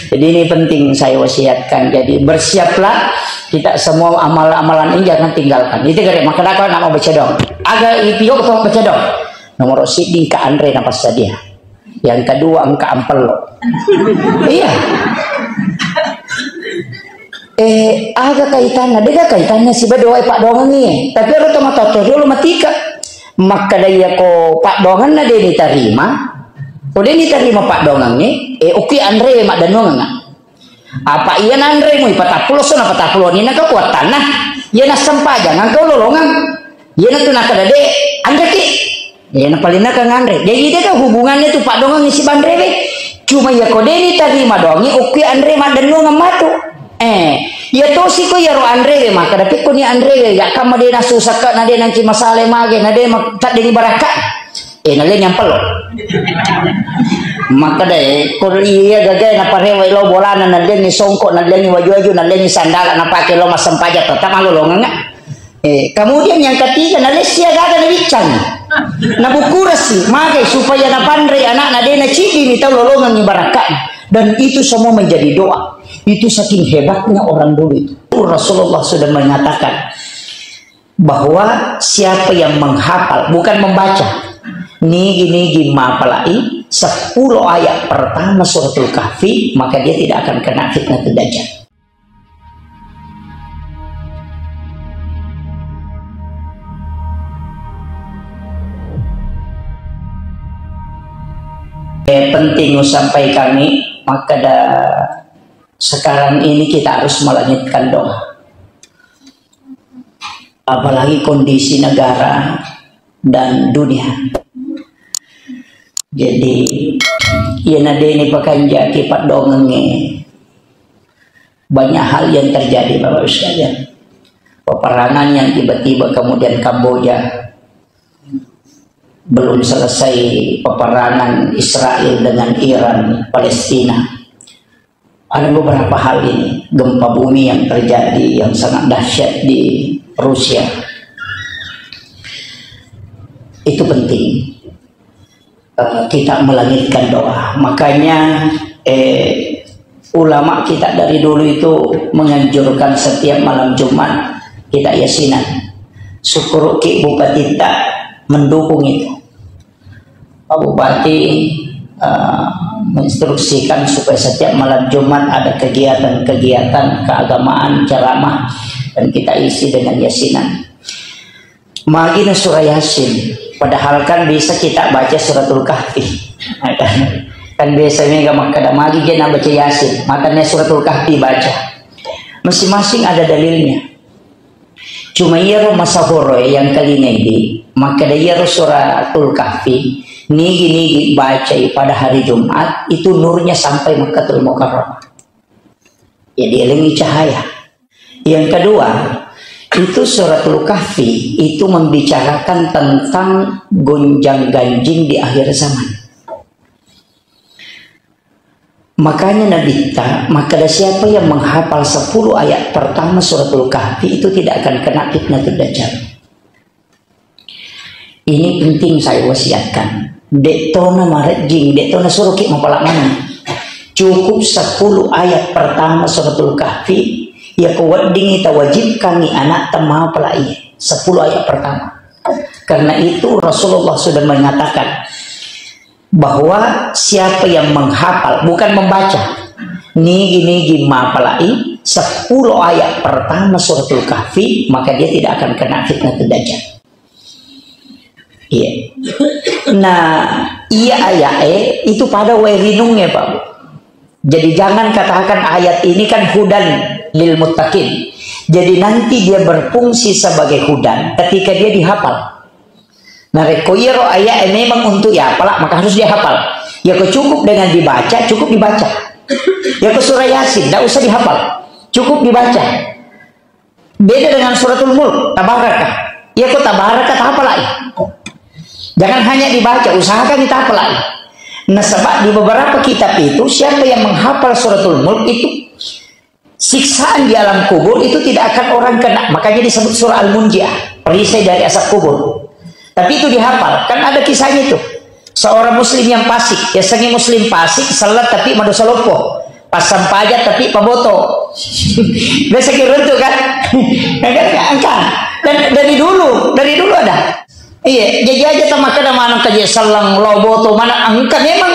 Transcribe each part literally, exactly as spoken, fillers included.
Jadi ini penting saya wasiatkan. Jadi bersiaplah kita semua amal-amalan ini jangan tinggalkan. Itu gare maka nak mau baca dong. Aga ipio to baca dong. Nomor siddi ka anre na passadia. Yang kedua engka ampello. Iya. Eh, aga kaitanna? Dega kaitanna siba doa paddoangengngi. Tapi ero to matoto riolo matika. Makkada iya ko paddoangenna de nitarima. Ko de nitarima paddoangengngi, eh, okki anre maddennuangengnga. Apa iya nanre mui patappulo so na patappulo ni na kekuatanna. Iya na sempajang engka lolongang. Iya na tu nakada de anreki. Iya na paling naka nganre. Jadi de ka hubungannya tu paddoangengngi sibanrewe. Cuma iya ko de nitarima doangngi, okki anre maddennuangang matu. Eh, iya tosi ko iyaro anrewe maka dapikko ni anrewe ya kamma de nasusakka na de nangki masale mage na de ma-, tadde ni barakka. Eh, nalle nyampello. Maka de ko iya gaga na parewa lo bolana nalle ni songko nalle ni waju-waju nalle ni sandala na pake lo massempajang tetap malolongang. Eh, kemudian yang ketiga, nalessi agaga nabiccang. Nabukurasi, magai supaya napanrei anakna de naciddini tau lolongengngi barakka'na. Dan itu semua menjadi doa. Itu saking hebatnya orang dulu itu. Rasulullah sudah mengatakan bahwa siapa yang menghafal, bukan membaca, nigi-nigi mapalai sepuluh ayat pertama suratul kahfi, maka dia tidak akan kena fitnah dajjal. Eh, penting sampai kami, maka da-, sekarang ini kita harus melangitkan doa. Apalagi kondisi negara dan dunia. Jadi, iya na deni pakanjaki paddoangengnge. Banyak hal yang terjadi, Bapak Ibu sekalian. Peperangan yang tiba-tiba kemudian Kamboja, belum selesai peperangan Israel dengan Iran, Palestina. Ada beberapa hal ini, gempa bumi yang terjadi yang sangat dahsyat di Rusia. Itu penting. Eh, kita melangitkan doa. Makanya, eh, ulama kita dari dulu itu menganjurkan setiap malam Jumat kita yasinan. Syukur ki Bupati ta mendukung itu. Pak Bupati, eh, menginstruksikan supaya setiap malam Jumat ada kegiatan-kegiatan keagamaan, ceramah, dan kita isi dengan yasinan. Magi na surah Yasin, padahal kan bisa kita baca suratul Kahfi. Kan biasa mega makkada magi je na baca Yasin, makanya suratul Kahfi baca. Masing-masing ada dalilnya. Cuma iyaro masahoroe yang kalingai di, makkada iyaro suratul Kahfi, nigi-nigi bacai pada hari Jumat, itu nurnya sampai Makkatul Mukarramah. Ya, dielengi cahaya. Yang kedua, itu suratul Kahfi itu membicarakan tentang gonjang ganjing di akhir zaman. Makanya Nabi ta, maka ada siapa yang menghafal sepuluh ayat pertama suratul Kahfi itu tidak akan kena fitnatul dajjal. Ini penting saya wasiatkan. Dettona marejjing, dettona suruki mapala maneng. Cukup sepuluh ayat pertama suratul Kahfi, ya kuweddingi tawajibkangi anak temapalai. Sepuluh ayat pertama. Karena itu Rasulullah sudah mengatakan, bahwa siapa yang menghafal, bukan membaca, nigi-nigi mapalai sepuluh ayat pertama suratul Kahfi, maka dia tidak akan kena fitnah dajjal. Iya. Nah, iya ayat eh, itu pada wae rinungnya, Pak. Jadi jangan katakan ayat ini kan hudan lil muttaqin. Jadi nanti dia berfungsi sebagai hudan ketika dia dihafal. Narekko iyaro ayat e memang untuk ya apala, maka harus dia hafal. Ya ko cukup dengan dibaca, cukup dibaca. Ya ko surah Yasin, tidak usah dihafal. Cukup dibaca. Beda dengan suratul Mulk, Tabaraka. Ya ko Tabaraka, tahapalai. Jangan hanya dibaca, usahakan kita hafalai. Nasaba di beberapa kitab itu, siapa yang menghafal suratul Mulk itu siksaan di alam kubur itu tidak akan orang kena. Makanya disebut surah Al-Munjiah, perisai dari azab kubur. Tapi itu dihafal. Kan ada kisahnya itu. Seorang muslim yang fasik, ya sengi muslim fasik, salat tapi madosa loppo. Passampaja tapi paboto. Biasa kira itu kan? Ya kan? Engka. Dan dari dulu, dari dulu ada. Iya, jadi aja tau makkeda maneng kaji sellang, lo boto mana, engka memang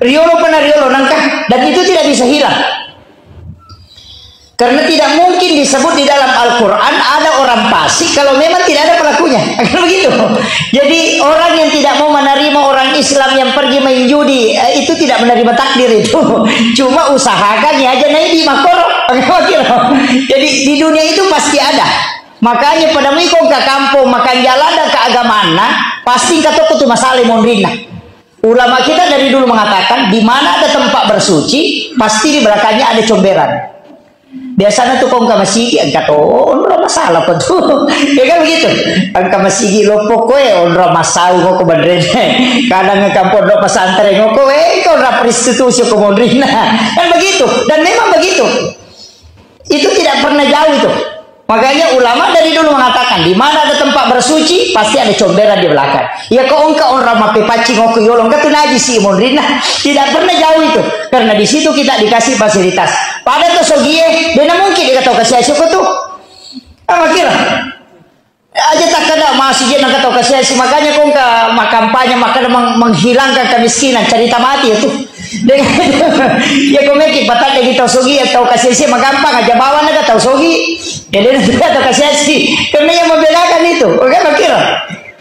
riolo pernah riolo nangka, dan itu tidak bisa hilang. Karena tidak mungkin disebut di dalam Al-Quran ada orang fasik kalau memang tidak ada pelakunya. Kan begitu. Jadi orang yang tidak mau menerima orang Islam yang pergi main judi, eh, itu tidak menerima takdir itu. Cuma usahakan ya aja naik di makoro. Jadi di dunia itu pasti ada. Makanya pada mui ko engka kampong makan jalan dan keagamaan, pasti engka tokko tu masalah monrinna. Ulama kita dari dulu mengatakan, di mana ada tempat bersuci, pasti di belakangnya ada comberan. Biasanya tu ko engka masigi, engka to onro masalah ko tu. Ya kan begitu? Engka masigi loppo koe, onro masau ko ko bandrene. Kadang engka pondok pesantren ko, eh, ko onro prostitusi ko monrinna. Kan begitu. Dan memang begitu. Itu tidak pernah jauh itu. Makanya ulama dari dulu mengatakan, di mana ada tempat bersuci, pasti ada comberan di belakang. Ya, ko engka orang mappepaccing ko yolo, engka tu najis si monrinna. Tidak pernah jauh itu. Karena di situ kita dikasih fasilitas. Pada to sogie, dena mungkin dia kata kasih asyik tu. Apa kira? Aja takkeda masih je nakatau kasiasi, makanya ko engka makampanye makkeda meng-, menghilangkan kemiskinan, cerita mati itu. Dengan ya ko meki patadde kita sogi atau kasiasi magampang aja bawang naga tau sogi. Jadi nanti atau kasiasi karena yang membedakan itu, oke, kira.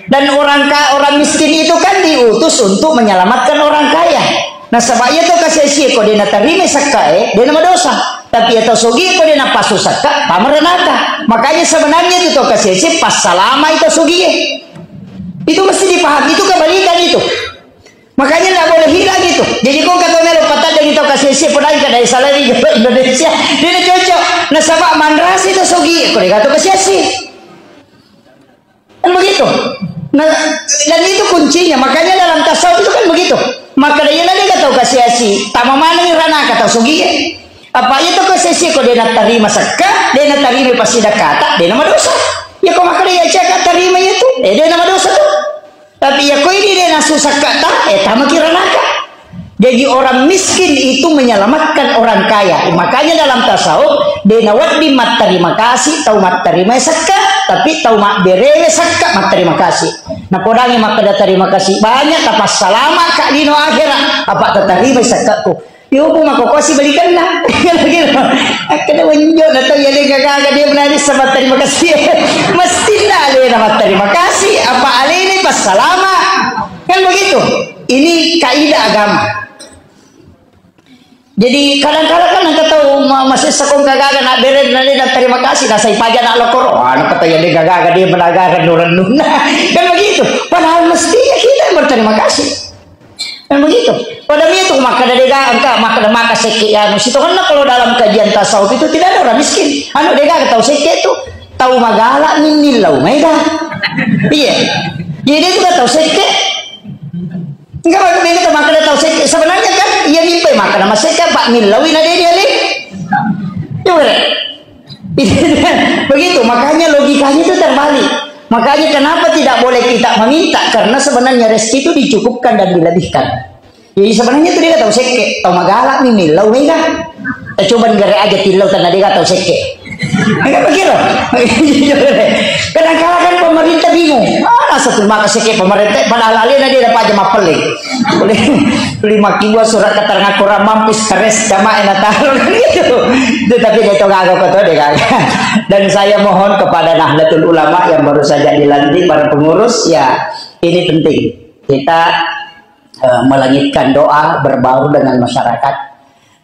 Dan orang ka-, orang miskin itu kan diutus untuk menyelamatkan orang kaya. Nasaba iya tau kasiasi ko dena tarima sakka e, dena madosa. Tapi iya tau sogi ko dena pasu sakka, pamarenaka. Makanya sebenarnya itu tau kasiasi passalama itu sogi e. Itu mesti dipahami, itu kebalikan itu. Makanya nggak boleh hilang itu. Jadi ko kata melo patadde tau kasiasi, padahal kada salah di Indonesia. Dena cocok. Nasaba manrasi itu sogi e, ko dena tau kasiasi. Kan begitu. Nah, dan itu kuncinya. Makanya dalam tasawuf itu kan begitu. Maka dia nanti kata kasiasi, tama mana nih rana kata sogi e. Apa itu kasiasi ko dena tarima sakka, dena tarima pasti dakata, dena madosa. Ya ko maka dia cek tarima itu, eh dena madosa tu. Tapi ya ko ini dena susah kata, eh tama kira naka. Jadi orang miskin itu menyelamatkan orang kaya. Makanya dalam tasawuf, dena wedding matterima kasih, tau matterima sakka, tapi tau mabberewe sakka matterima kasih. Napodangi makkeda terima kasih banyak, tapassalama ka lino akhirat, apa tatarima sakkaku. Yo, bu mako kosi balikanna. Gitu. Akkeda wenjo na tau ya dega gaga dia menari sama terima kasih. Mesti na alena matterima kasih, apa alena passalama. Kan begitu. Ini kaidah agama. Jadi kadang-kadang kan engka tau ma-, masessa ko engka gaga na bere na de na terima kasih, na sai paja na lokoro. Wah, na kata ya de gaga dia menagaran nuran nuna. Kan begitu. Padahal mestinya kita yang berterima kasih. Kan begitu. Pada itu maka ada dega engka maka ada maka sekke ya. Anu situ karena kalau dalam kajian tasawuf itu tidak ada orang miskin. Anu dega tau sekke itu tau magala minnillau mega. Iya. Jadi itu tau sekke. Enggak, maka beda sama kada tahu sekke. Sebenarnya kan, iya mimpi maka nama sekke, Pak Millawi na dia, dia, Li. Ya, bener. Begitu, makanya logikanya itu terbalik. Makanya kenapa tidak boleh kita meminta? Karena sebenarnya rezeki itu dicukupkan dan dilebihkan. Jadi sebenarnya itu dia tahu sekke, tahu magala nih, Millawi kan. Eh, coba negara aja tilau karena dia tahu sekke. Kan begitu. Kadang-kadang kan pemerintah bingung. Mana satu maka sekke pemerintah, padahal alena dia dapat aja mapeleng. Boleh lima kilo surat keterangan kurang mampu stres sama enak tahu gitu. Itu tapi dia tahu kagak kata dia kagak. Dan saya mohon kepada Nahdlatul Ulama yang baru saja dilantik, para pengurus, ya, ini penting. Kita eh, melangitkan doa, berbaur dengan masyarakat.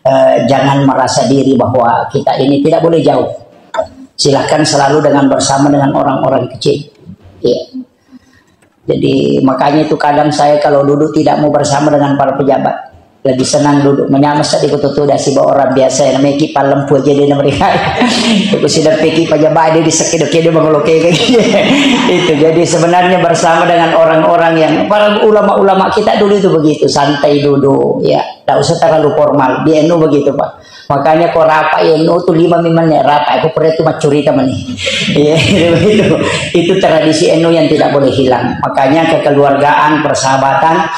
Eh, jangan merasa diri bahwa kita ini tidak boleh jauh. Silahkan selalu dengan bersama dengan orang-orang kecil. Iya. Jadi makanya itu kadang saya kalau duduk tidak mau bersama dengan para pejabat. Lebih senang duduk menyama sedih betul si orang biasa yang namanya kipalempu aja dia mereka. Itu sudah pikir pejabat dia bisa kedo-kedo mengoloke kayak gitu. Itu jadi sebenarnya bersama dengan orang-orang yang para ulama-ulama kita dulu itu begitu, santai duduk, ya. Tidak usah terlalu formal. Di N U begitu, Pak. Makanya kok rapat ya N U tuh lima menit rapat, aku pernah itu macurita meni. Iya, begitu. Itu tradisi N U yang tidak boleh hilang. Makanya kekeluargaan, persahabatan,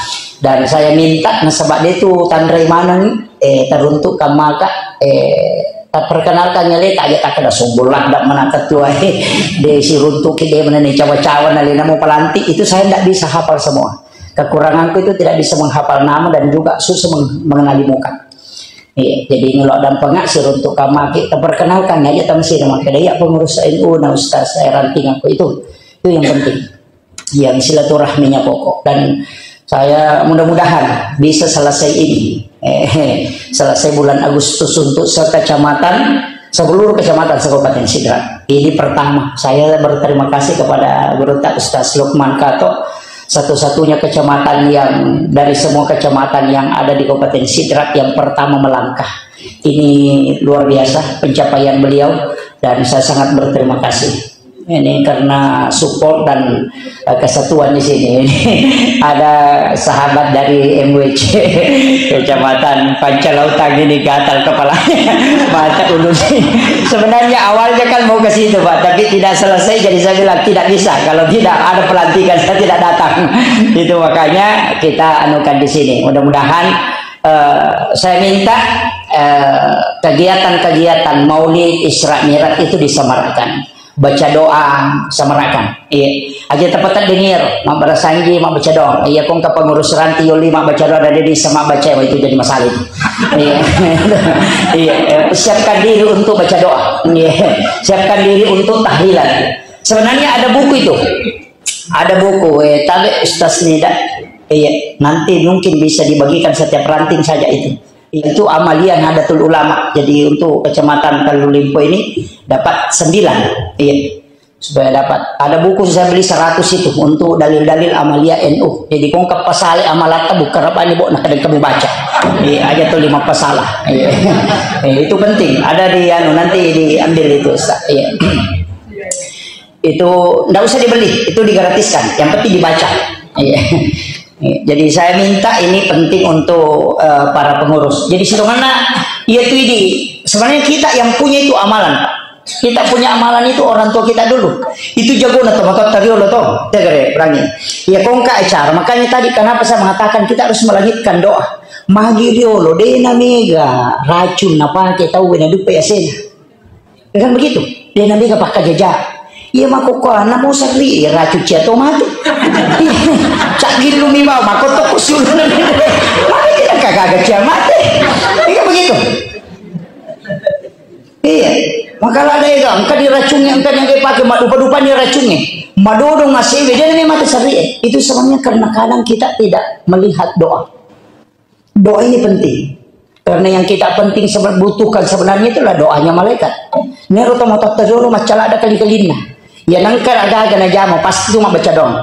dan saya minta nasaba dia tuh tanrai mana nih? eh, teruntuk kamaka, eh, tak perkenalkan nyale, tak aja tak kena sombong lah, dak mana ketua, eh, de siruntuk ki, de mana nih cawa-cawa, nalena mau pelantik, itu saya ndak bisa hafal semua. Kekuranganku itu tidak bisa menghafal nama dan juga susah meng-, mengenali muka. Iya, jadi ngelok dan pengak siruntuk kamaki, tak perkenalkan aja tang sini, maka dia pengurus N U, nah Ustaz, saya ranting aku itu. Itu yang penting. Yang silaturahminya pokok. Dan saya mudah-mudahan bisa selesai ini. Eh, selesai bulan Agustus untuk sekecamatan, seluruh kecamatan se-Kabupaten Sidrap. Ini pertama, saya berterima kasih kepada Guru Tak Ustaz Lukman Kato, satu-satunya kecamatan yang dari semua kecamatan yang ada di Kabupaten Sidrap yang pertama melangkah. Ini luar biasa pencapaian beliau dan saya sangat berterima kasih. Ini karena support dan, eh, kesatuan di sini. Ada sahabat dari M W C, Kecamatan Pancalautan, ini gatal kepalanya. Mata ulun. Sebenarnya awalnya kan mau ke situ, Pak, tapi tidak selesai, jadi saya bilang, "Tidak bisa, kalau tidak ada pelantikan, saya tidak datang." Itu makanya kita anukan di sini. Mudah-mudahan, eh, saya minta, eh, kegiatan-kegiatan Maulid, Isra Mi'raj itu disemarakkan. Baca doa, semarakan. Iya. Aja tepat dengar, mabbarasanji, mabbaca doa. Iya, kong ke pengurus ranti, yoli, mabbaca doa, ada di sama baca, itu jadi masalah itu. Iya. Iya, eh, siapkan diri untuk baca doa. Iya. Siapkan diri untuk tahlilan. Sebenarnya ada buku itu. Ada buku, eh, tabe Ustaz Nida. Iya, nanti mungkin bisa dibagikan setiap ranting saja itu. Itu amalia Nahdlatul Ulama. Jadi untuk Kecamatan Kalulimpo ini dapat sembilan. Iya. Supaya dapat. Ada buku saya beli seratus itu untuk dalil-dalil amalia N U. Jadi kong ke pasale amalatta buka rabani bo, nah, kadang kamu baca. Iya, aja tuh lima pasalah. Iya. Iya, itu penting. Ada di anu, nanti diambil itu, Ustaz. Iya. Itu ndak usah dibeli, itu digratiskan. Yang penting dibaca. Iya. Jadi saya minta ini penting untuk, eh, para pengurus. Jadi sitonganna, iya tuh ini. Sebenarnya kita yang punya itu amalan, Pak. Kita punya amalan itu orang tua kita dulu. Itu jagona to, matotta riolo to. Tegere, perangi. Ya, kongka acara. Makanya tadi kenapa saya mengatakan kita harus melangitkan doa. Magi riolo, dena mega racun napake tau wena dupe asena. Kan begitu? Dena mega pakkajaja. Iya, makokkoanna mau serri, racun cia to mate. Cak gillu mi mau, makotto kusulun. Maka tidak kagak cia mate. Iya, begitu. Iya. Maka ada ega, engka diracungi, engka yang dipakai, madupa-dupa ni racungi. Madodong masih, dia ni mate serri. Itu sebenarnya karena kadang kita tidak melihat doa. Doa ini penting. Karena yang kita penting sebe-, butuhkan sebenarnya itulah doanya malaikat. Nero to matotta dulu maccala ada kali-kalinna. Ya, nangka aga-aga najama, pasti cuma baca doang.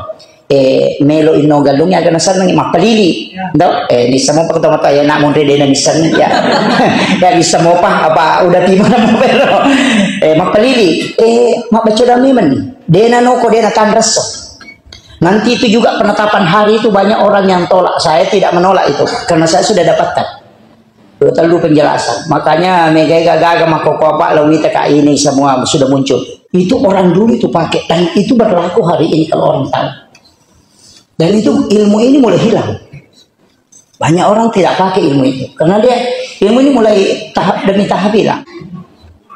Eh, melo inno galung ya, aga naseneng, mappalili. Ya. Do? Eh, nissamo pa to matoa ya, nak monre dena nisseneng ya. Ya, nissamo pa, apa, udah tiba nama pero. Eh, mappalili. Eh, mabbaca doang memang ni. Dena noko, dena tanresso. Nanti itu juga penetapan hari itu banyak orang yang tolak. Saya tidak menolak itu, karena saya sudah dapatkan. Dua telu penjelasan. Makanya mega gaga makoko apa lawita ka ini semua sudah muncul. Itu orang dulu itu pakai dan itu berlaku hari ini kalau orang tahu. Dan itu ilmu ini mulai hilang. Banyak orang tidak pakai ilmu itu. Karena dia, ilmu ini mulai tahap demi tahap hilang.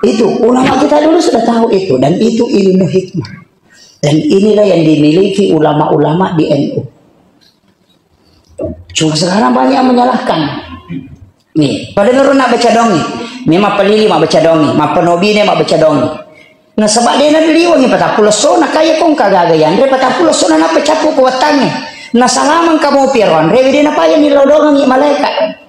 Itu, ulama kita dulu sudah tahu itu. Dan itu ilmu hikmah. Dan inilah yang dimiliki ulama-ulama di N U. Cuma sekarang banyak yang menyalahkan. Nih, pada nurun nak baca dongi. Memang pelili mak baca dongi. Mak penobine mak baca dongi. Nasaba dena liwangi patappulo essona, kaya kong kagaga yanre patappulo essona nappa cappu ko wettangnge. Nasalamang kamopi ero anrewe de napaya nilodongengi malaikat.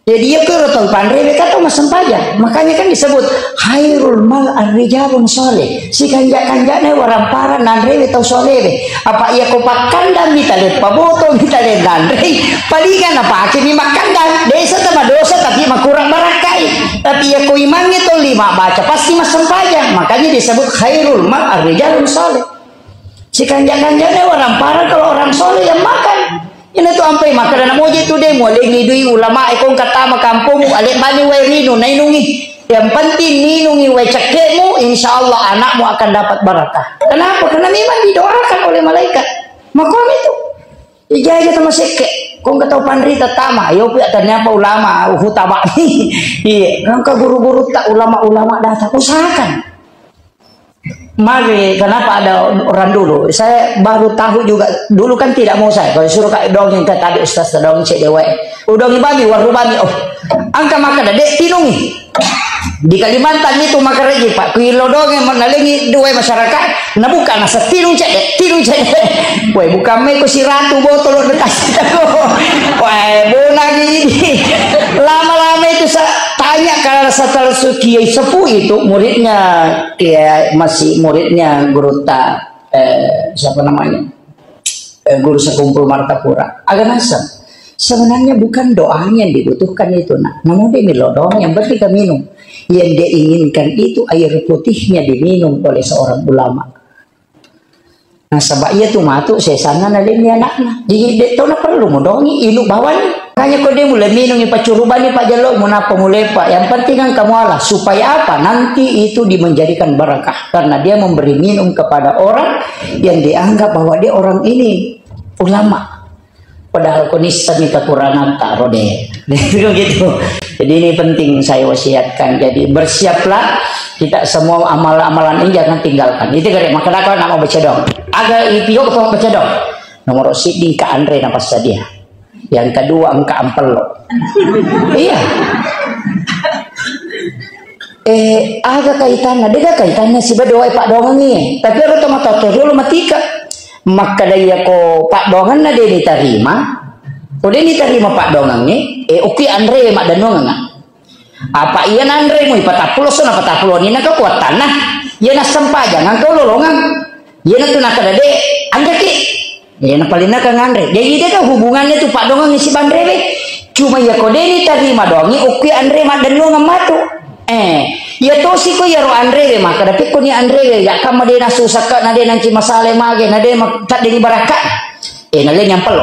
Jadi iya kero tau panrewe ka tau massempajang. Makanya kan disebut khairul mal arrijalun soleh. Sikanja-kanjana waramparang nanrewe tau solewe. Apa iya ko pakkandang mitale paboto mitale nanrei. Palinga napake mi makkandang. Desa tama dosa tapi makurang barakkai. Tapi iya ko imangnge tolli mabbaca, pasti massempajang. Makanya disebut khairul mal arrijalun saleh. Sikanja-kanjana waramparang kalau orang soleh yang makan. Ina tu ampai makkada namoje tu de mualengi dui ulama e kong katama kampungmu, ale bani wae rinu nainungi. Yang penting ninungi wae cekkemu, insya Allah anakmu akan dapat barakah. Kenapa? Karena memang didoakan oleh malaikat. Makanya itu. Ijaja sama sekke. Kong ketau panrita tama, yo pia ternyata ulama, hutabani. Iya, engka guru-guru tak ulama-ulama datang, usahakan. Mari, kenapa ada orang dulu? Saya baru tahu juga. Dulu kan tidak mau saya. Kalau suruh kak dongeng ke tadi ustaz dongeng cek dewa. Udongi bami, waru bami. Oh, angka maka dek tinungi. Di Kalimantan itu maka reji pak. Kuilo dongeng mau nalengi dua masyarakat. Nabuka nasa tinung cek dek, tinung cek dek. Woi, bukan meko si ratu botol udah kasih tahu. Woi, bonang ini. Lama-lama itu saya tanya kalau setelah Kiai Sepuh itu muridnya Iya, masih muridnya guru ta, eh, siapa namanya? Eh, guru sekumpul Martapura. Agak nasem. Sebenarnya bukan doanya yang dibutuhkan itu, nak. Namun dia milo doang, yang penting kamu minum. Yang dia inginkan itu air putihnya diminum oleh seorang ulama. Nasaba iya tu matu sesana nalenni anakna. Jadi dek tona perlu modongi ilu bawani. Makanya kau dia mulai minum pacurubani pak jalo munapa mulai pak. Yang penting kan kamu Allah. Supaya apa? Nanti itu dimenjadikan barakah karena dia memberi minum kepada orang yang dianggap bahwa dia orang ini ulama. Padahal kau nissa mi kekurangan taro deh. Gitu. Jadi ini penting saya wasiatkan. Jadi bersiaplah kita semua amal-amalan ini jangan tinggalkan. Itu kare maka nak mau baca dong. Aga ipio kau baca dong. Nomor siddi ka anre na passadia. Yang kedua engka ampello. Iya. Eh, aga kaitanna? Dega kaitanna siba doa pak dongangi. Tapi ada tomat dulu matika. Makkada iyako paddoangenna de' nitarima, ko de' nitarima paddoangengnge, e, okki anre maddennuangengnga. Apa iya nanre mui patappulo so na patappulo ni naka kuattanna, iya nassempajang engka ulolongang, iya natu nakada de' anreki, iya napalinna ka nganre. Jadi de' ka hubungannya tu paddoangengnge sibanrewe, cuma iyako de' nitarima doangngi okki anre maddennuangeng matu. Eh, iya tosi ko iyaro anrewe, makkada pekkoni anrewe, ya kamma de' nasusakka, na de' nanci masale mage, na de' mak-, taddengi barakka. Eh, nallengi ampello.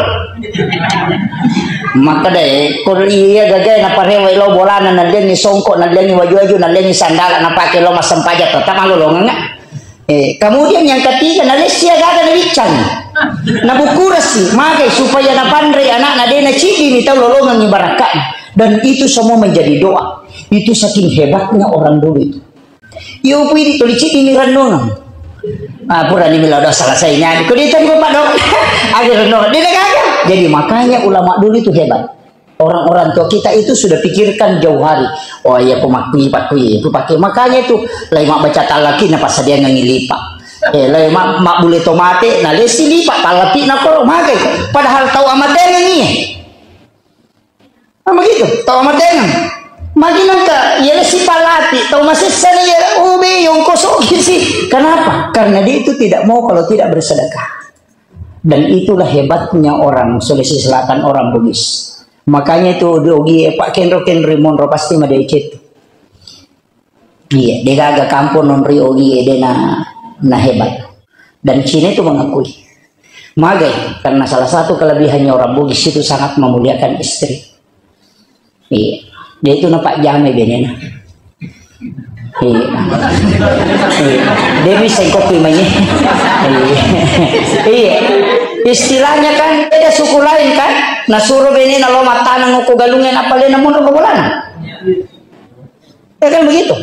Makkada, eh, ko iya gagae naparewe lao bolana, nallengi songko, nallengi waju-waju, nallengi sandala, napake lao massempajang, tetap malolongengnga. Eh, kemudian yang ketiga, nalessi agaga nawiccang. Nabukurasi, mage supaya napanrei anakna de' naciddini tau lolongengngi barakka. Dan itu semua menjadi doa. Itu saking hebatnya orang dulu itu. Iyo pui di tuli cidi ni renungan. Ah, pura ni mila udah selesai nyanyi. Kau dia tadi bapak dong. Akhir renungan. Dia dah gagal. Jadi makanya ulama dulu itu hebat. Orang-orang tua kita itu sudah pikirkan jauh hari. Oh iya, pemakui, pakui, itu pakai. Makanya itu, lai mak baca talaki na pas dia ngangilipa. Eh, lai mak, mak boleh tomate, na lesi lipa, talapi na koro magai. Padahal tahu amat dia ngangi. Nah, begitu, tau matengang. Magi nangka, iya le sipalati, tau masessa na iya, oh, be, yongko sogi si. Kenapa? Karena dia itu tidak mau kalau tidak bersedekah. Dan itulah hebatnya orang Sulawesi Selatan, orang Bugis. Makanya itu, di ogi, eh, Pak Kenro, Kenro Monro pasti madecet. Iya, degaga kampung non ri ogi, eh, dena, na hebat. Dan Cina itu mengakui. Magai, karena salah satu kelebihannya orang Bugis itu sangat memuliakan istri. Iya. Dia itu nampak jamai benena. Iya. Iya. Dia bisa kopi manye. Iya. Iya. Istilahnya kan beda suku lain kan. Nah suruh benena lo matanang uku galungnya apa lena mundur ke bolana. Ya kan begitu.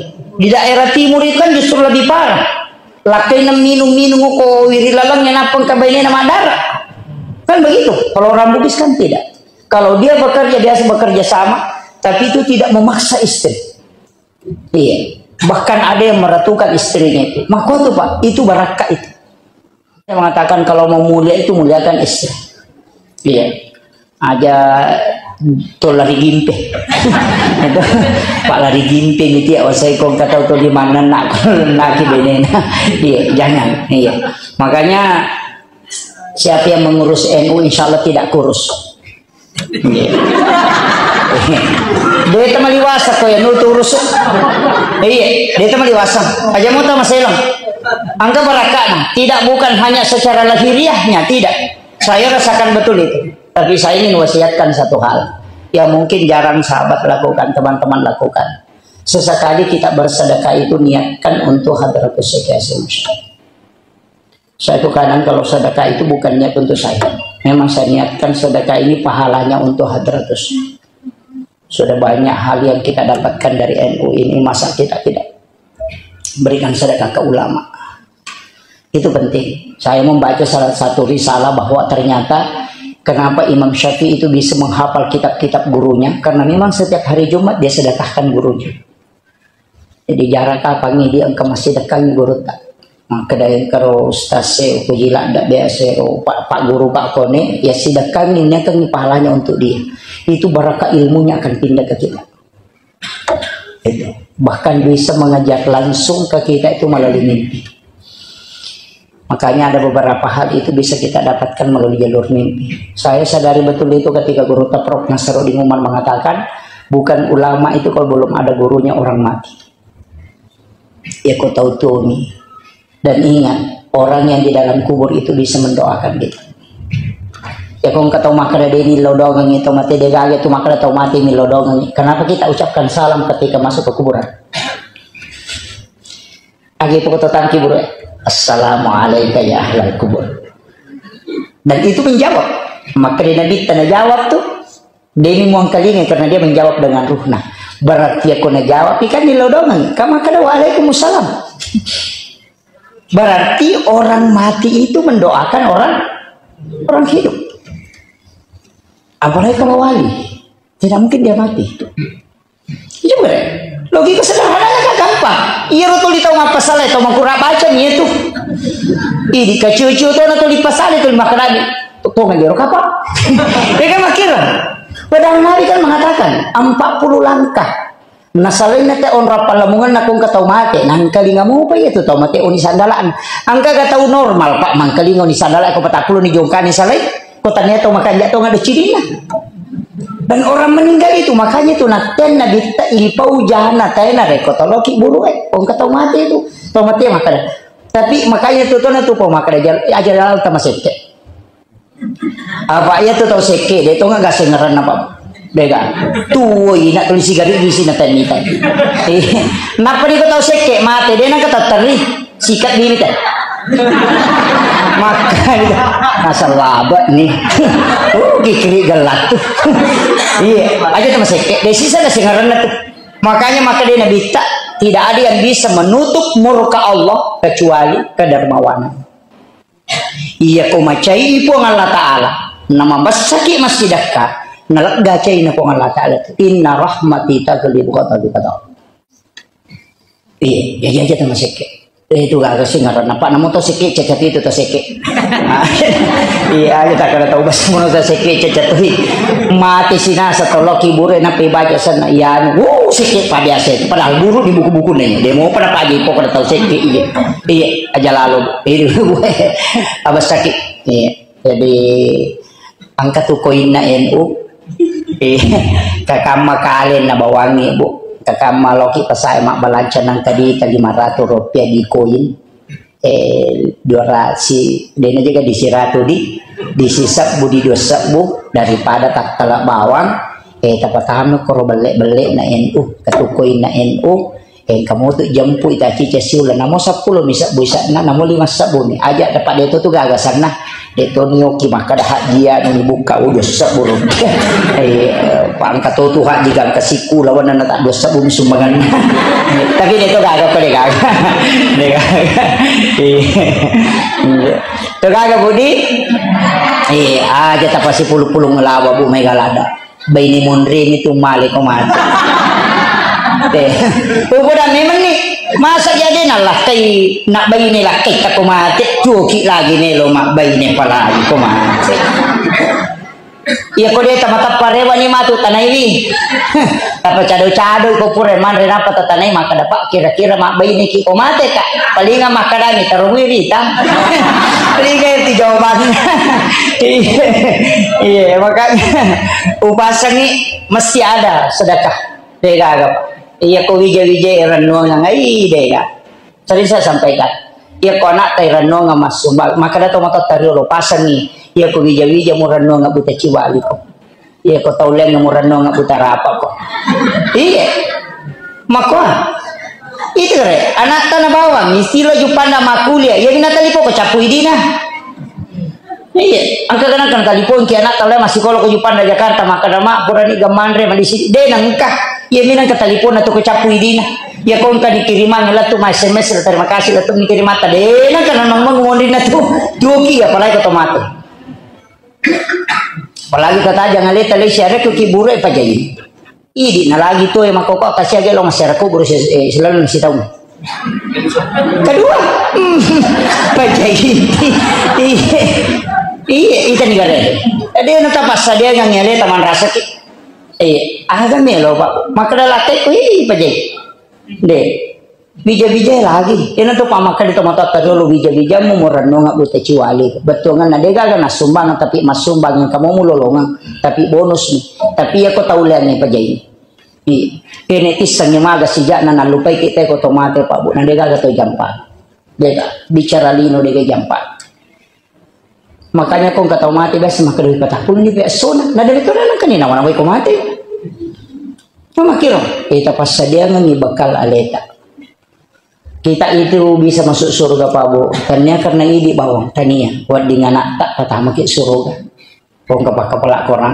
Di daerah timur itu kan justru lebih parah. Lakkainna minung-minung ko wiri laleng yang apa engka bainena madara. Kan begitu. Kalau orang Bugis kan tidak. Kalau dia bekerja, biasa bekerja sama, tapi itu tidak memaksa istri. Iya. Bahkan ada yang meratukan istrinya itu. Maka itu, Pak, itu barakka itu. Saya mengatakan kalau mau mulia itu muliakan istri. Iya. Aja to lari gimpe. Itu, Pak lari gimpe gitu ya, saya kok kata to di mana nak, nak benena. Iya, jangan. Iya. Makanya siapa yang mengurus N U insya Allah tidak kurus. Iya. Deta maliwasa ko ya nutu urus. Iya, deta maliwasa. Aja mau tama selang. Angka barakana. Tidak, bukan hanya secara lahiriahnya, tidak. Saya rasakan betul itu. Tapi saya ingin wasiatkan satu hal yang mungkin jarang sahabat lakukan, teman-teman lakukan. Sesekali kita bersedekah itu niatkan untuk hadratus Syekh Hasyim Syekh. Saya tuh kadang kalau sedekah itu bukan niat untuk saya. Memang saya niatkan sedekah ini pahalanya untuk Hadratus. Sudah banyak hal yang kita dapatkan dari N U ini, masa kita tidak berikan sedekah ke ulama? Itu penting. Saya membaca salah satu risalah bahwa ternyata kenapa Imam Syafi'i itu bisa menghafal kitab-kitab gurunya, karena memang setiap hari Jumat dia sedekahkan gurunya. Jadi, jarang kapang idi engka massidekkangi gurutta. Makkeda engkaro ustaz e, upoji ladde biasa ro, pak, pak guru, pak kone, ya sidekkangi, niakangi pahalanya untuk dia. Itu barakah ilmunya akan pindah ke kita. Itu. Bahkan bisa mengajar langsung ke kita itu melalui mimpi. Makanya ada beberapa hal itu bisa kita dapatkan melalui jalur mimpi. Saya sadari betul itu ketika guru Taprok Nasruddin Umar mengatakan, bukan ulama itu kalau belum ada gurunya orang mati. Ya, kau tahu tuh nih. Dan ingat, orang yang di dalam kubur itu bisa mendoakan kita. Ya, kau engka tau makkeda de' ni lo dongengi tau mate, de' gaga tu makkeda tau mate ni lo dongengi. Kenapa kita ucapkan salam ketika masuk ke kuburan? Agi pokok tangki buru, "Assalamualaikum ya ahlal kubur." Dan itu menjawab. Makkeda Nabi tanya jawab tuh. Demi muangkalinga karena dia menjawab dengan ruhna. Berarti aku najawab ikan di lodongan. Kamu kada "Waalaikumsalam." Berarti orang mati itu mendoakan orang orang hidup. Apalagi kalau wali, tidak mungkin dia mati. Iya, bre. Logika sederhananya kan gampang. Iya, ro tuli tau mappasala, tau makura baca nih itu. Idi kaciu-ciu tona tuli pasala tuli makkadani. Tongeng jero kapang. Dia kan makkira. Padahal Nabi kan mengatakan empat puluh langkah. Nasalainna te onrang pallamungenna ko engka tau mate, nangkalinga mopa iya tu tau mate oni sandala'na. Engka ga tau normal, Pak, mangkalinga oni sandala' ko patappulo ni jongkani salai, ko tania tau makanja' tongeng ada cininna. Dan orang meninggal itu, makanya itu nattenna bitta ipau jana taena reko toloki burue, ko engka tau mate itu. Tau mate makkada. Tapi makanya itu tona tu pau makkada jal-, aja lalta masekke. Apa iya tu tau sekke, de' tongeng gasengeranna, Pak. Dega. Tuo ina tuli sigari di sini tadi tadi. Eh, napa di ko tau sekke mate, de' nang katatteri. Sikat diri teh. Maka itu. Asal labak nih. Oh, kikiri gelat tuh. Iya, aja sama sekke. De' sisa gasengeranna tuh. Makanya maka dia Nabi tak, tidak ada yang bisa menutup murka Allah kecuali kedermawanan. Iya ko macai Puang Allah Ta'ala, namabessaki massidekka, nalegga caina Puang Allah Ta'ala tu. Inna rahmati taghlibu ghadabi, kata Allah. Iya, iya, iya, iya, tama sekke. Eh, itu gak sih ngaran apa? Namo to sekke, cacat itu to sekke. Iya, aja tak ada tahu bahasa mana to sekke, cacat itu. Mati sinasa toloki bure napi baca sana. Iya, anu, wow, sekke pada biasa itu. Padahal guru di buku-buku nih. Dia mau pada pagi pokoknya tahu sekke, iya. Iya, aja lalu. Itu, apa sakit? Iya. Jadi, engka tu koinna N U. Eh, kakamma kale nabawangi, Bu. Kakamma loki pasae mabbalanca nang tadi ka lima ratus rupiah di koin. Eh, dua ratus, dena juga di siratu di, di sisebbu, di dua sebbu, daripada takkala bawang, eh, tapatama koro belle-belle na N U, katukoinna N U, engka motu jempui tacica siuleng, namo seppulo mi sebbu ise'na, namo lima sebbu mi. Aja dapat de' to tu gagasanna. De' to nioki makkada hajjia ni bukka ujo sebbu. Eh, pangka to tu hajji gangka siku lawan na tak dua sebbu mi sumbangan. Tapi de' to gaga ko de' gaga. De' gaga. Eh, to gaga budi. Eh, aja tapasi pulu-pulu ngelawa bu mega lada. Baine monremi tu male ko mate. Eh, upoda memang ni, masa jadi na lakkai, na baine lakkai ta ko mate, cuki lagi melo ma baine palagi ko mate. Iya ko de' tamatappa rewa ni matu tanaiwi. Apa cado-cado ko pura manre napa tatanai maka dapat kira-kira ma baine ki ko mate ka. Palinga makkadani tarungui rita. Palinga itu jawabannya. Iya, iya, makanya upasangi mesti ada sedekah. De' gaga, Pak. Iya ko wija-wija rennuang ngai de' gaga. Sering saya sampaikan. Iya ko anak tai rennuang masuk, maka datang mata tariolo pasangi. Iya ko wija-wija mu rennuang buta ciwali ko. Iya ko tau leng mu rennuang buta rapa ko. Iya. Mako. Itu re, anak tanah bawang, istilah jupanda makuliah. Iya bina tali poko capu idina. Iya, engka kan, kan talipong ki anak tau masih kolok ke Jepang dari Jakarta, maka nama purani gamanre mali sidi. De nengka. Iya, minang ke talipong atau ke capu idina. Iya, kong kan dikirimang lah tu ma S M S lah, terima kasih lah tu mikirim mata. De nengka, nang mengundin tu. Tuki, apalagi kau tomato. Apalagi kata jangan lihat tali siare ku kibure pajai. Idi na lagi tu, eh, makoko kasi age lo masyarakat guru si-, eh, selalu si tahu. Kedua, hmm, pajai. Iya, iya, itu nih kare. Jadi nata pas dia yang nyale taman rasa ki. Eh, ada melo, Pak. Maka dah lakai ku, ih, pajai. De. Bija-bija lagi. Ina tu pamakka di tomatoatta dulu bija-bijamu murennunga bute ciwali. Bettuanganna de gaga nassumbang, tapi massumbang yang kamu mulolongang, tapi bonus nih. Tapi ya kau tahu lihat nih pajai. Iya. Ini tisang maga sejak na nalupai kita kau tomate, Pak Bu. Na de gaga tu jampa. De gaga bicara lino de gaga jampa. Makanya kong kata mate biasa maka doi patapun di biasa sona. Na dari tu nang kani nawa-nawa ko mate. Mama kiro, kita passadiangan ni bekal aleta. Kita itu bisa masuk surga, Pak Bu. Tania karena idi bawang, tania. Wedding anak tak pertama ke surga. Kong kapal-kapal Quran.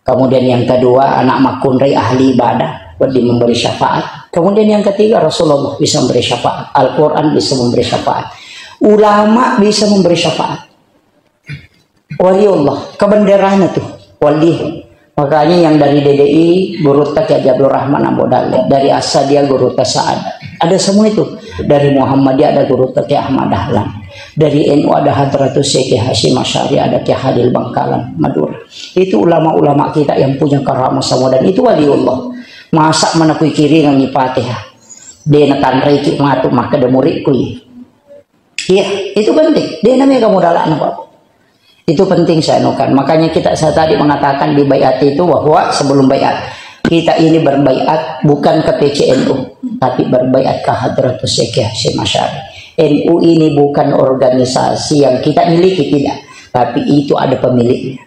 Kemudian yang kedua, anak makunrai ahli ibadah, wedding memberi syafaat. Kemudian yang ketiga, Rasulullah bisa memberi syafaat. Al-Quran bisa memberi syafaat. Ulama bisa memberi syafaat. Waliullah, kebenderanya tuh, wali. Makanya yang dari D D I, guru Taqi Haji Abdul Rahman Ambo Dalle. Dari Asadia, guru Tasa'ad. Ada semua itu. Dari Muhammadiyah ada guru Taqi Ahmad Dahlan. Dari N U ada Hadratus Syekh Hasyim Asy'ari, ada Kiai Halil Bangkalan, Madura. Itu ulama-ulama kita yang punya karamah sama dan itu waliullah. Masa mana kui kiringan ni Fatihah. De natanriki matu maka de murid kui. Iya, itu penting. De namanya kamu dalakna, Pak. Itu penting saya anukan. Makanya kita, saya tadi mengatakan di baiat itu bahwa sebelum baiat, kita ini berbaiat bukan ke P C N U, tapi berbaiat ke Hadratus Syekh Hasyim Asy'ari. N U ini bukan organisasi yang kita miliki, tidak. Tapi itu ada pemiliknya.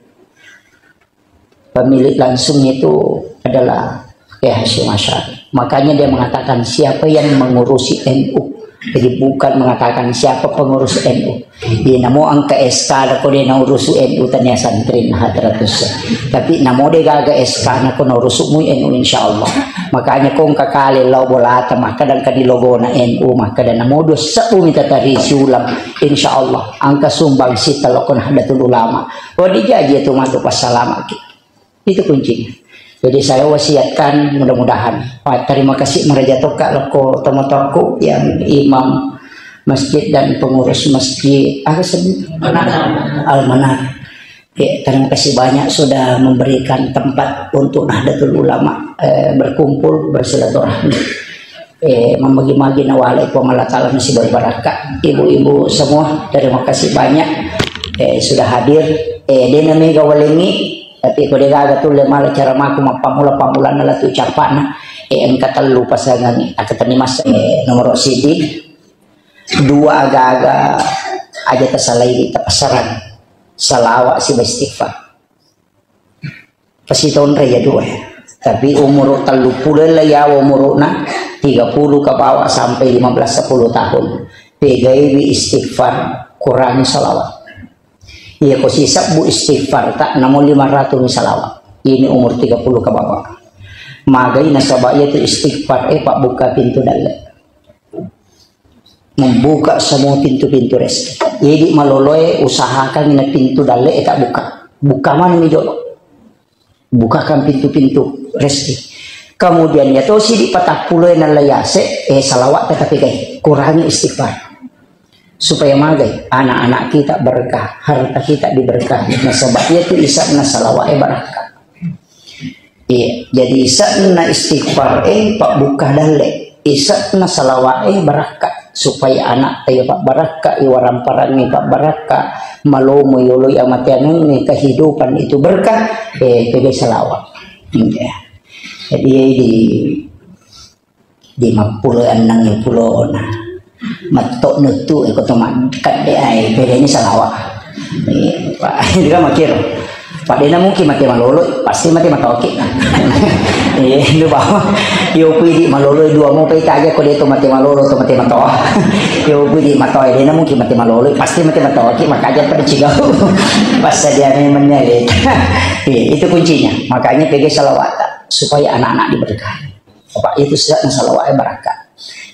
Pemilik langsung itu adalah Kiai Hasyim Asy'ari. Makanya dia mengatakan siapa yang mengurusi N U. Jadi bukan mengatakan siapa pengurus N U. Iya, namo engka S K na ko de naurusu N U tania santri na Hadratus. Tapi namo de gaga S K na ko naurusu mu N U insyaallah. Makanya ko engka kale lao bolata maka dan kadi logona N U maka dan namo dua sebbu mita tari siulang insyaallah engka sumbang sita lokon Nahdlatul Ulama. Oh dijaji itu matu passalamaki. Itu kuncinya. Jadi saya wasiatkan mudah-mudahan. Wah, terima kasih maraja tokka loko tomatoakku yang imam masjid dan pengurus masjid. Apa sebut? Al-Manar. Ya, terima kasih banyak sudah memberikan tempat untuk Nahdlatul Ulama, eh, berkumpul, bersilaturahmi. Eh, magi-magi nawalai Puang Allah Ta'ala masih berbarakah. Ibu-ibu semua, terima kasih banyak, eh, sudah hadir. Eh, de namega walengi, tapi ko de gaga tulle mala cara maku mappamula-pamulana latu capana. Eh, engka tellu pasangan, aku tadi mas, eh, nomor siji, dua aga-aga aja tasalai di tapasaran. Salawat siba istighfar. Pasitonre ya dua. Tapi umur tellu puluh lah ya umurna tiga puluh ke bawah sampai lima belas sepuluh tahun. Pegaiwi istighfar, kurangi salawat. Iya ko sisebbu istighfar tak namo lima ratus salawat. Ini umur tiga puluh ke bawah. Magai nasaba iya tu istighfar eh pak buka pintu dalle. Membuka semua pintu-pintu rezeki. Jadi maloloe usahakan na pintu dalle eh tak buka. Buka mana mi jolo. Bukakan pintu-pintu rezeki. Kemudian ya to sidi patappulo nalla yase eh salawat tetapi kai kurangi istighfar. Supaya magai anak-anak kita berkah, harta kita diberkahi. Nasaba iya tu isa'na salawat eh barakah. Iya, jadi isa'na istighfar eh pabbuka dalle, isa'na salawat eh barakka supaya anak eh pabbarakka, iwaramparang eh pabbarakka, malomo yolo amateaneng eh kehidupan itu berkah, eh pegawai salawat. Iya. Jadi di Di mappulo enneng pulona. Matto nuttu eko to makkadde ai bedanya salawa. Iya, Pak. Itu kan makiro. Pak Dena mungkin mate malolo, pasti mate matoke. Iya, itu bawa. Yo pidi malolo dua mo pai taja ko de to mate malolo to mate matoa. Yo pidi matoa de na mungkin mate malolo, pasti mate matoa ki makaja pada cigau. Pas dia memang nyale. Iya, itu kuncinya. Makanya pege salawat supaya anak-anak diberkahi. Apa itu sih salawat barakah.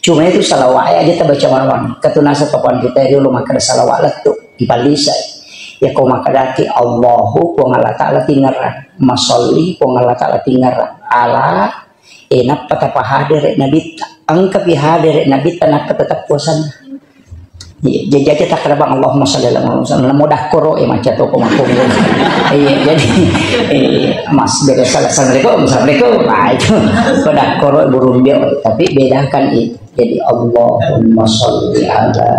Cuma itu salawat aja kita baca mawang. Ketunasa kapan kita dulu maka salawat letu dipalisa. Ya kau maka dati Allahu Puang Allah Ta'ala tingerang. Masalli Puang Allah Ta'ala tingerang. Ala Eh, nappa tapahadere nabitta. Engka pi hadere nabitta, nappa tetap puasana. Iya, jaji aja takkarabang Allahumma shalli ala Muhammad. Namo dakkoro, eh, macca toko makko. Iya, jadi, eh, mas, beda salah. Assalamualaikum, assalamualaikum. Nah, itu. Ko dakkoro, burung dia. Tapi bedakan itu. Jadi, Allahumma shalli ala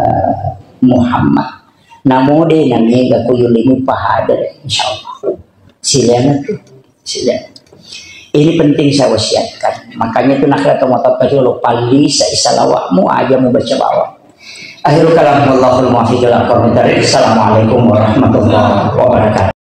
Muhammad. Namo de, namega kuyulimu pahadere, insyaallah. Silakan tuh. Sila. Ini penting saya wasiatkan. Makanya itu nak kata mau tak perlu pali sa-, salawatmu aja mau baca bawah. Akhirul kalam, wallahul muwaffiq ila aqwamit thariq. Assalamualaikum warahmatullahi wabarakatuh.